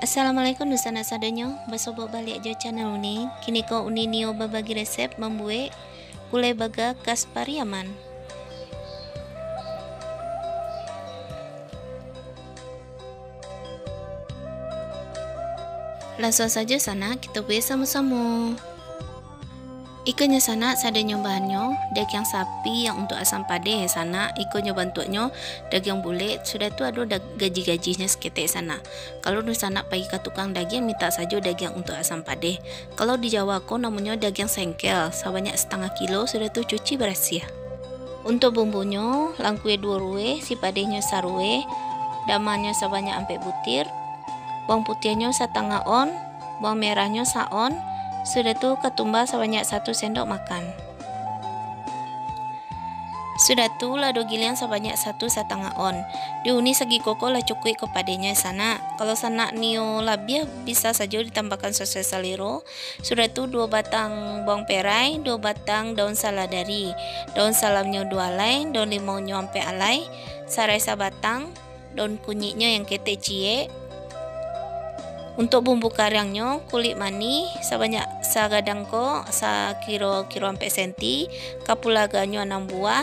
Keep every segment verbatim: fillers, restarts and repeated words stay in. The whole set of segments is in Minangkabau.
Assalamualaikum dunsanak sadonyo, basobok baliak jo channel Uni. Kiniko Uni nio babagi resep mambuek gulai baga khas Pariaman. Lansuang sajo sanak, kito buek samo-samo. Ikonyo sanak, sadonyo bahannyo, dagiang sapi yang untuak asam padeh sanak, ikonyo bantuaknyo dagiang bulek, sudah tu ado dag-, gajih-gajihnyo saketek sanak. Kalau dunsanak pai ka tukang dagiang, mintak sajo dagiang untuak asam padeh. Kalau di Jawa ko namonyo dagiang sengkel, sabanyak satangah kilo, sudah tu cuci barasiah. Untuak bumbunyo, langkue duo rueh, sipadehnyo sarueh, damanyo sabanyak ampek butir, bawang putiahnyo satangah on, bawang merahnyo sa-on, sudah tu katumbah sabanyak satu sendok makan. Sudah tu, lado giliang sabanyak satu satangah on. Di Uni sagiko ko lah cukuik ko padehnyo sanak. Kalau sanak nio labiah, bisa sajo ditambahkan sasuai salero. Sudah tu, duo batang bawang perai, duo batang daun saladari, daun salamnyo duo alai, daun limaunyo ampek alai, sarai sabatang, daun kunyiknyo yang ketek ciek. Untuak bumbu kariangnyo, kulik manih sabanyak sagadang ko, sakiro-kiro ampek senti, kapulaganyo anam buah,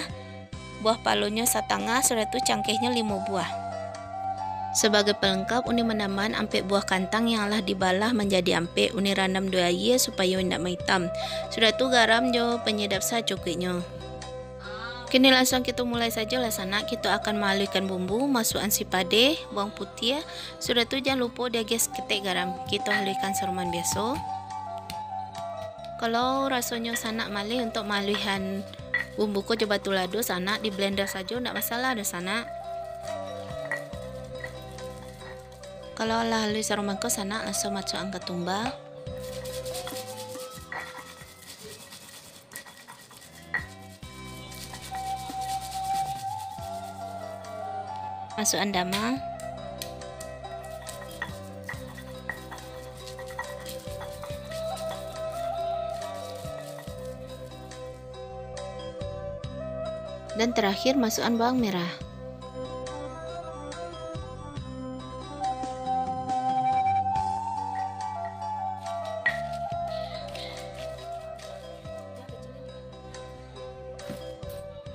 buah palonyo satangah, sudah tu cangkehnyo limo buah. Sabagai palengkap, Uni manambahan ampek buah kantang yang lah dibalah manjadi ampek, Uni randam di aia supayo indak maitam. Sudah tu garam jo panyedap sacukuiknyo. Kini lansuang kito mulai sajo lah sanak, kito akan maaluihkan bumbu, masuakan sipadeh, bawang putiah, sudah tu jan lupo diagiah saketek garam. Kito aluihkan saroman biaso. Kalau rasonyo sanak maleh untuak maaluihan bumbu ko jo batulado sanak, di blender sajo, ndak masalah doh sanak. Kalau lah aluih saroman ko sanak, lansuang masuakan katumbah. Masuakan damang. Dan terakhir, masuakan bawang merah.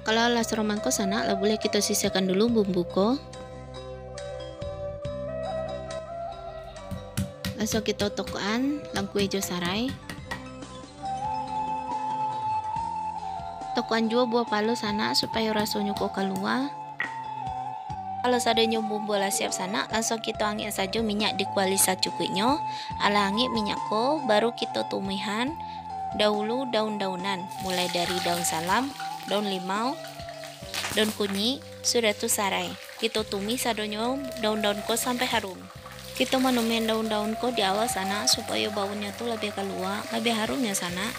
Kalau lah saroman ko sanak, lah buliah kito sisihkan dulu bumbu ko. Lansuang kito tokokan langkue jo sarai. Tokokan juo buah palo sanak, supayo rasonyo ko kalua. Kalau sadonyo bumbu lah siap sanak, lansuang kito angek sajo minyak di kuali sacukuiknyo. Alah angek minyak ko, baru kito tumihan dahulu daun-daunan, mulai dari daun salam, daun limau, daun kunyik, sudah tu sarai. Kito tumih sadonyo daun-daun ko sampai harum. Kito manumihan daun-daun ko di awal sanak, supayo baunnyo tu labiah kalua, labiah harumnyo sanak.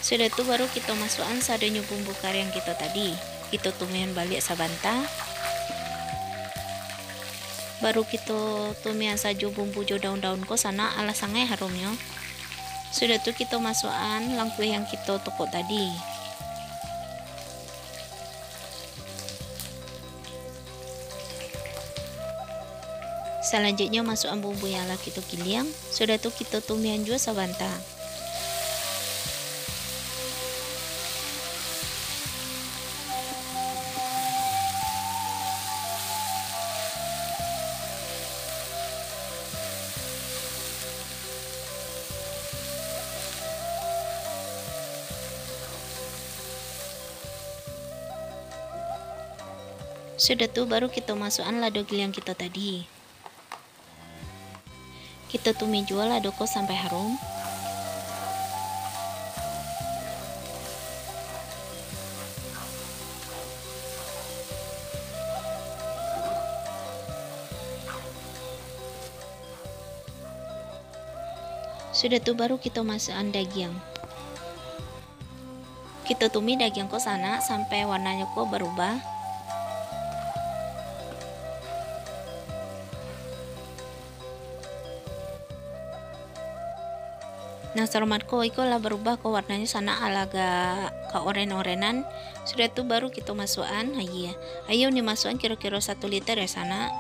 Sudah tu baru kito masuakan sadonyo bumbu kariang kito tadi. Kito tumihan baliak sabanta. Baru kito tumihan sajo bumbu jo daun-daun ko sanak, alah sangaik harumnyo. Sudah tu kito masuakan langkue yang kito tokok tadi. Salanjuiknyo, masuakan bumbu yang lah kito giliang, sudah tu kito tumihan juo sabanta. Sudah tu, baru kito masuakan lado giliang kito tadi. Kito tumih juo lado ko sampai harum. Sudah tu, baru kito masuakan dagiang. Kito tumih dagiang ko sanak sampai warnanyo ko barubah. Nah, saroman ko, iko lah barubah ko warnanyo sanak, alagak kaoren-orenan. Sudah tu, baru kito masuakan aia. Aia Uni masuakan kiro-kiro satu liter yo sanak.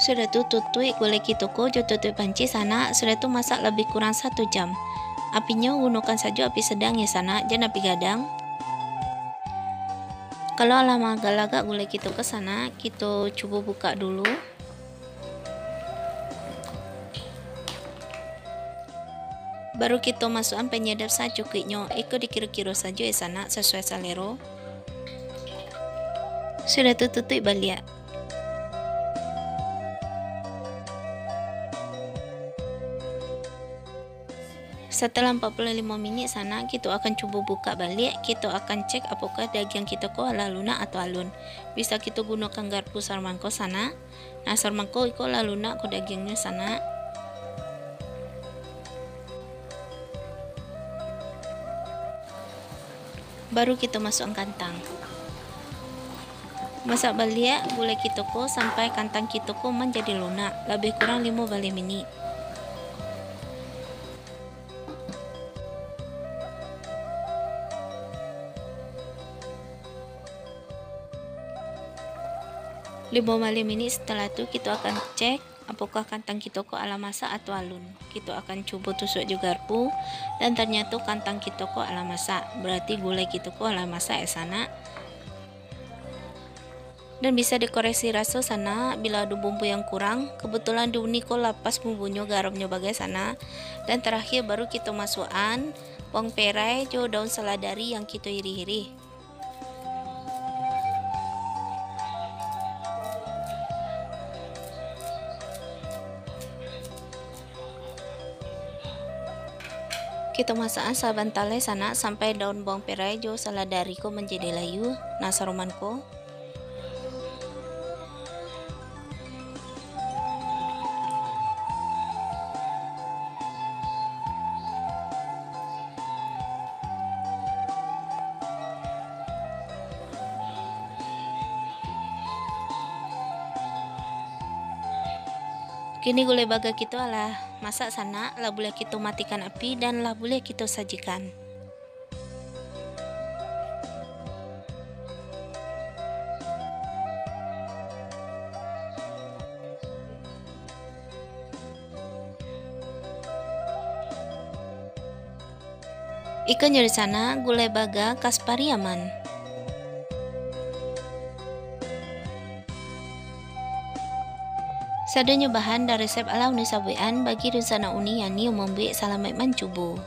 Sudah tu tutuik gulai kito ko jo tutuik panci sanak, sudah tu masak labiah kurang satu jam. Apinyo gunokan sajo api sedang yo sanak, jan api gadang. Kalau alah malagak gulai kito ko sanak, kito cubo bukak dulu. Baru kito masuakan panyadap sacukuiknyo, iko dikiro-kiro sajo yo sanak, sasuai salero. Sudah tu tutuik baliak. Satalah ampek puluah limo minik sanak, kito akan cubo bukak baliak, kito akan cek apokah dagiang kito ko alah lunak atau alun. Bisa kito gunokan garpu sarupo mangko sanak. Nah, sarupo mangko iko lah lunak ko dagiangnyo sanak. Baru kito masuakan kantang. Masak baliak gulai kito ko sampai kantang kito ko manjadi lunak, labiah kurang limo baleh minik. Limo baleh minik satalah tu, kito akan cek apokah kantang kito ko alah masak atau alun. Kito akan cubo tusuak jo garpu, dan tarnyato kantang kito ko alah masak, barati gulai kito ko alah masak yo sanak. Dan bisa dikoreksi raso sanak, bila ado bumbu yang kurang, kebetulan di uni ko lah pas bumbunyo, garamnyo bagai sanak. Dan tarakhir baru kito masuakan bawang perai jo daun saladari yang kito irih-irih. Kito masak sabanta lai sanak, sampai daun bawang perai jo saladari ko manjadi layu, nah sarupo mangko. Kini gulai baga kito alah masak sanak, lah buliah kito matikan api, dan lah buliah kito sajikan. Ikan jadi sanak, gulai baga khas Pariaman. Sadonyo bahan dari resep alah uni sabuikan, bagi dunsanak uni yang nio mambuek, salamaik mancubo.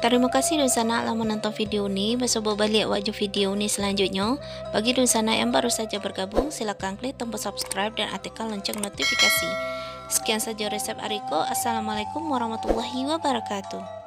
Tarimo kasih dunsanak lah manonton video uni, basubo baliak awak jo video uni salanjuiknyo. Bagi dunsanak yang baru saja bergabung, silakan klik tombol subscribe dan aktifkan lonceng notifikasi. Sekian saja resep ari ko. Assalamualaikum warahmatullahi wabarakatuh.